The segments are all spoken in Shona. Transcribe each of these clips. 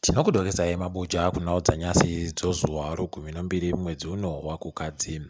Tinokudokesai mabuja kunhau dzanyasi dzozuva rogumi nombiri mwedzi uno waKukadzi.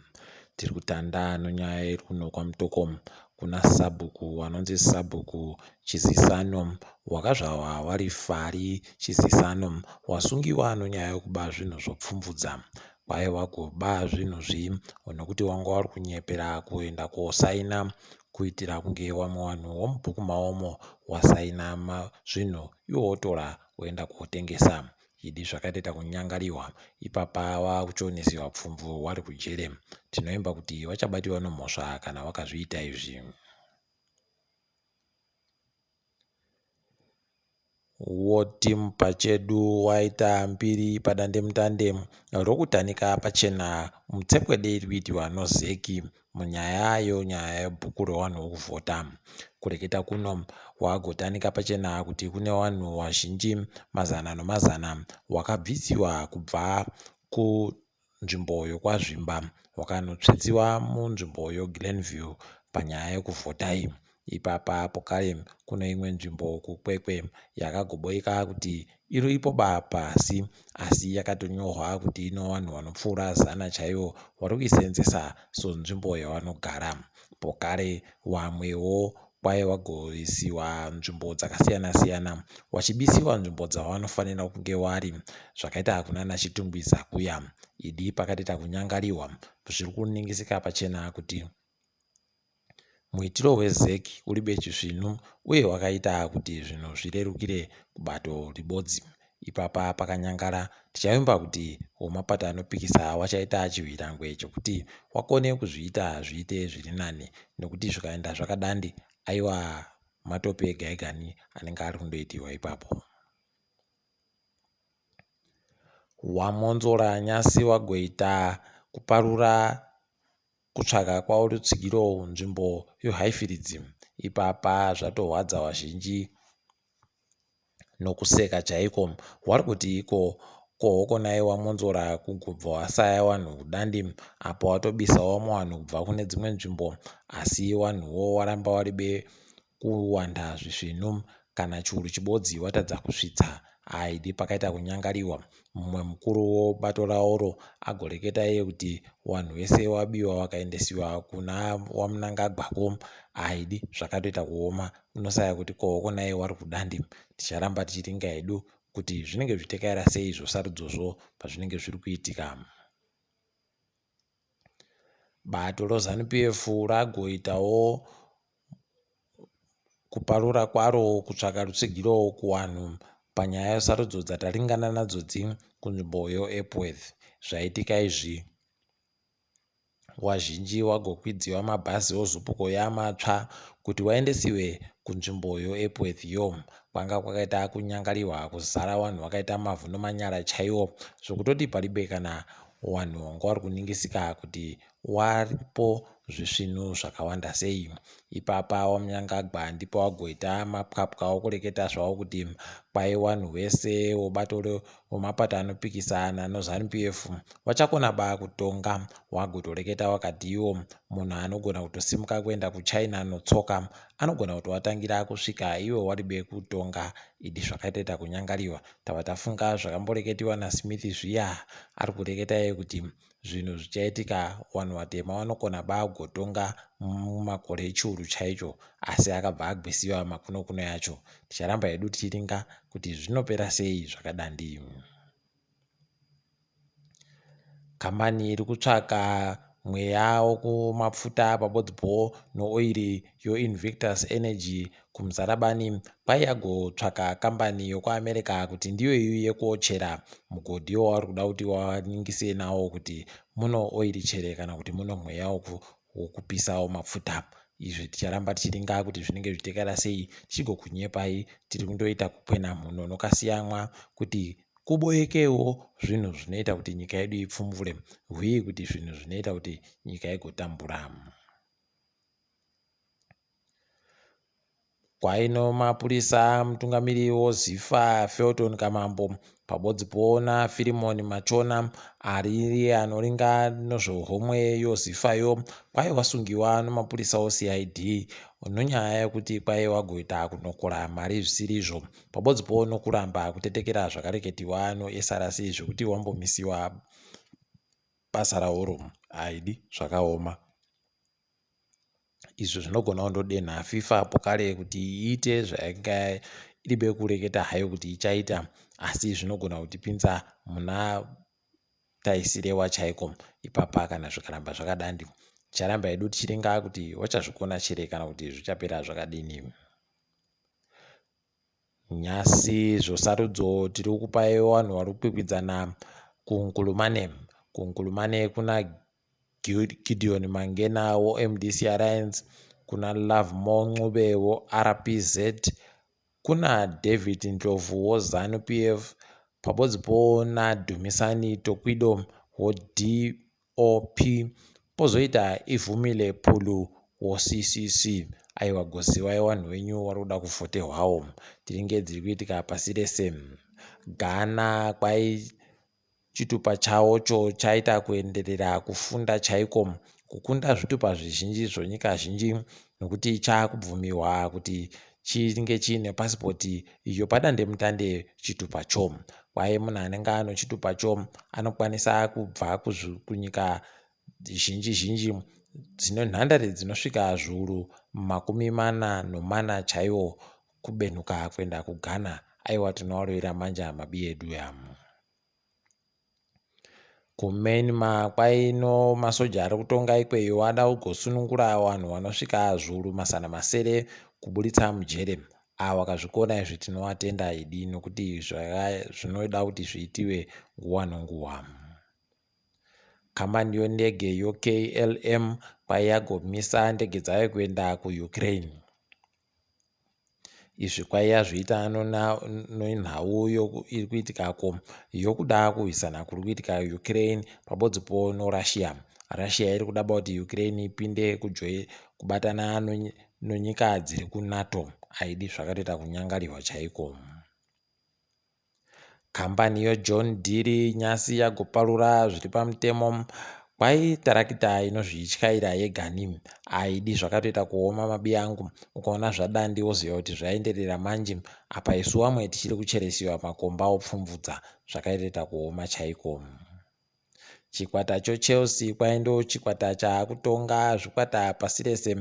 Tiri kutanda nonyaya iri kuno kwaMutoko kuna sabhuku anonzi Sabhuku Chizisano wakazvarwa wari Fari Chizisano wasungiwa nonyaya yokuba zvinhu zvopfumvudza. Kwaiva kuba zvinhu zvi nokuti wanga wari kunyepera kuenda kosaina kuitira kunge wamwe wanhu womubhuku mawomo wasaina zvinhu iwo wotora woenda kotengesa. Idi zvakatoita kunyangariwa ipapa wakuchionesiwa pfumvu wari kujere. Tinoimba kuti wachabatiwa nomhosva kana wakazviita izvi. Woti mupachedu waita mbiri padandemutande rokutanika pachena mutsekwede iri kuitiwa noZeki munyaya yonyaya yebhuku rewanhu wokuvhota. Kureketa kuno wagotanika pachena kuti kune wanhu wazhinji mazana nomazana wakabvisiwa kubva kunzvimbo yokwaZvimba wakanotsvetsiwa munzvimbo yoGlen View panyaya yokuvhota iyi. Ipapa pokare kune imwe nzvimbo kuKwekwe yakagoboika kuti iripo ba pasi asi yakatonyorwa kuti ino vanhu vanopfuura zana chaivo vari kuisenzesa senzvimbo yavanogara. Pokare vamwewo kwai vagoisiwa nzvimbo dzakasiyana-siyana vachibisiwa nzvimbo dzavanofanira kunge vari zvakaita kunana Chitungwiza kuya. Idi pakatoita kunyangariwa zviri kuningisika pachena kuti muitiro weZEC uri bechisvinu uye wakaita kuti zvinhu zvirerukire kubato ribodzi. Ipapa pakanyangara tichavimba kuti wemapato anopikisa wachaita chihwirangwe chokuti wakone kuzviita zviite zviri nani nekuti zvikaenda zvakadandi aiwa matope ega egani anenge ari kundoitiwa ipapo. WaMwonzora nyasi wagoita kuparura kutsvaga kwavo rutsigiro nzvimbo yoHighfields. Ipapa zvatorwadza vazhinji nokuseka chaiko. Wari kuti iko kohoko naye waMwonzora kugobva wasaya wanhu kudandi apo watobisawo wamwe wanhu kubva kune dzimwe nzvimbo asi wanhuwo waramba waribe kuwanda zvisvinu kana chiuru chibodzi watadza kusvitsa aidi pakaita kunyangariwa mumwe mukuru wobato raoro agoreketa iye kuti wanhu wese wabiwa wakaendesiwa kuna waMnangagwako aidi zvakatoita kuoma unosaya kuti kohoko naye wari kudandi ticharamba tichiringa hedu kuti zvinenge zvichitekaira sei zvosarudzozvo pazvinenge zviri kuitika. Bato roZanu PF ragoitawo kuparura kwaro kutsvaka rutsigiro kuwanhu panyaya yesarudzo dzataringana nadzo dzi kunzvimbo yoEpworth. Zvaitika izvi wazhinji wagokwidziwa mabhazi oZupco yamatsva kuti waendesiwe kunzvimbo yoEpworth yo. Kwanga kwakaita kunyangariwa kuzara wanhu wakaita mavhu nomanyara chaiwo zvokutoti paribe kana wanhu wanga wari kuningisika kuti waripo zvisvinu zvakawanda sei. Ipapa waMnangagwa ndipo wagoita mapwapwa okureketa zvawo kuti kwai wanhu wese wobato wemapato anopikisana noZanu PF wachakona ba kutonga. Wagotoreketa wakati iwo munhu anogona kutosimuka kuenda kuChina notsoka anogona kutowatangira kusvika iwo waribe kutonga. Idi zvakatoita kunyangariwa. Tava tafunga zvakamboreketiwa naSmith zviya ari kureketa iye kuti zvinhu zvichaitika vanhu vatema vanokona ba kugotonga mumakore echiuru chaicho asi akabva agwisiwa makunokuno yacho. Ticharamba hedu tichiringa kuti zvinopera sei zvakadandi. Kambani iri kutsvaka mweya wokumapfuta pabodzipo nooiri yoInvictus Energy kuMuzarabani kwai yagotsvaka kambani yokuAmerica kuti ndiyo iuye kochera mugodhi wavari kuda kuti waningise nawo kuti muno oiri chere kana kuti muno mweya wokupisawo mapfuta. Izvi ticharamba tichiringa kuti zvinenge zvichitekera sei tichigokunyepai tiri kundoita kukwena mhuno nokasiyamwa kuti kuboekewo zvinhu zvinoita kuti nyika yedu ipfumvure huye kuti zvinhu zvinoita kuti nyika igotambura. Kwaino mapurisa mutungamiri woZifa Felton Kamambo pabodzipo naFirimon Machona ari iye anoringa nezvehomwe yoZifa yo kwai wasungiwa nemapurisa oCID. Nonyaya yekuti kwai wagoita kunokora mari zvisiri izvo pabodzipo nokuramba kutetekera zvakareketiwa noSRC zvekuti wambomisiwa basa rauro. Haidi zvakaoma. Izvo zvinogona kundodenha FIFA pokare kuti iite zvayanga iribe kureketa hayo kuti ichaita, asi zvinogona kutipinza muna taisirewa chaiko ipapa kana zvikaramba zvakadandi. Ticharamba hedu tichiringa kuti wachazvikona chere kana kuti zvichapera zvakadini. Nhasi zvosarudzo tiri kupai vanhu vari kukwikwidzana kuNkulumane. KuNkulumane kuna Gideon Mangena woMDC Alliance, kuna Lovemore Ncube woRPZ, kuna David Ndlovu woZanu PF, pabodzipo naDumisani Tokwido woDOP, pozoita Ivumile Phulu woCCC. Aiwa goziwai wanhu wenyu wari kuda kuvhotehwawo. Tiringe dziri kuitika pasi rese. Ghana kwai Chitupa chawocho chaita kuenderera kufunda chaiko kukunda zvitupa zvizhinji zvonyika zhinji nokuti chakubvumiwa kuti chinge chiine pasipoti iyo padandemutande chitupacho. Kwaye munhu anenge ano chitupacho anokwanisa kubva kunyika zhinji zhinji dzine nhandare dzinosvika zviuru 44 chaiwo kubenhuka kuenda kuGhana. Aiwa tinovarovera manja mabiyedu yamu. KuMyanmar kwaino masoja ari kutonga ikweyo ada kugosunungura vanhu vanosvika zviuru mazana masere kuburitsa mujere. Ava vakazvikona izvi tinovatenda idi nokuti zvinoda kuti zviitiwe nguva nonguva. Kambani yondege yoKLM kwai yagomisa ndege dzayo kuenda kuUkraine. Izvi kwaiya zviita nenhau iri kuitikako yokuda kurwisana kuri kuitika Ukraine pabodzipo noRussia. Russia iri kudaba kuti Ukraine ipinde kubatana nonyika dziri kuNATO. Haidi zvakatoita kunyangarirwa chaiko. Kambani yoJohn Deere nyasi yagoparura zviri pamutemo kwai tarakita inozvityaira yegani haidi zvakatoita kuoma mabiyangu ukaona zvadandi woziva kuti zvaenderera manje apa isu vamwe tichiri kucheresiwa makomba opfumvudza zvakaitoita kuoma chaiko. Chikwata choChelsea kwai ndochikwata chaakutonga zvikwata pasi rese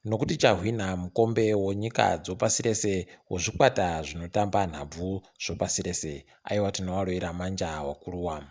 nokuti chahwina mukombe wonyika dzopasi rese wezvikwata zvinotamba nhabvu zvopasi rese. Aiwa tinovarovera manja wakuruwa.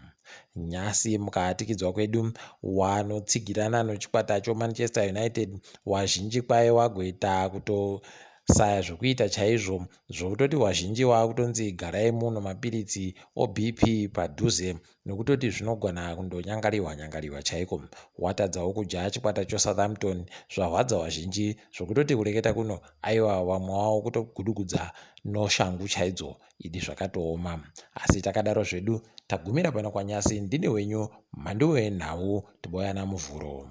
Nhasi mukaatikidzwa kwedu wanotsigirana nochikwata choManchester United wazhinji kwai wagoita kutosaya zvekuita chaizvo zvokutoti wazhinji waakutonzi garai muno mapiritsi oBP padhuze nokutoti zvinogona kundonyangarirwa nyangarirwa chaiko. Watadzawo kudya chikwata choSouthampton zvarwadza wazhinji zvokutoti kureketa kuno aiwa vamwe wavo kutogudugudza noshangu chaidzo idi zvakatooma. Asi takadaro zvedu tagumira pano kwanyasi ndini wenyu mhanduwe wenhau tiboyana muvhuro.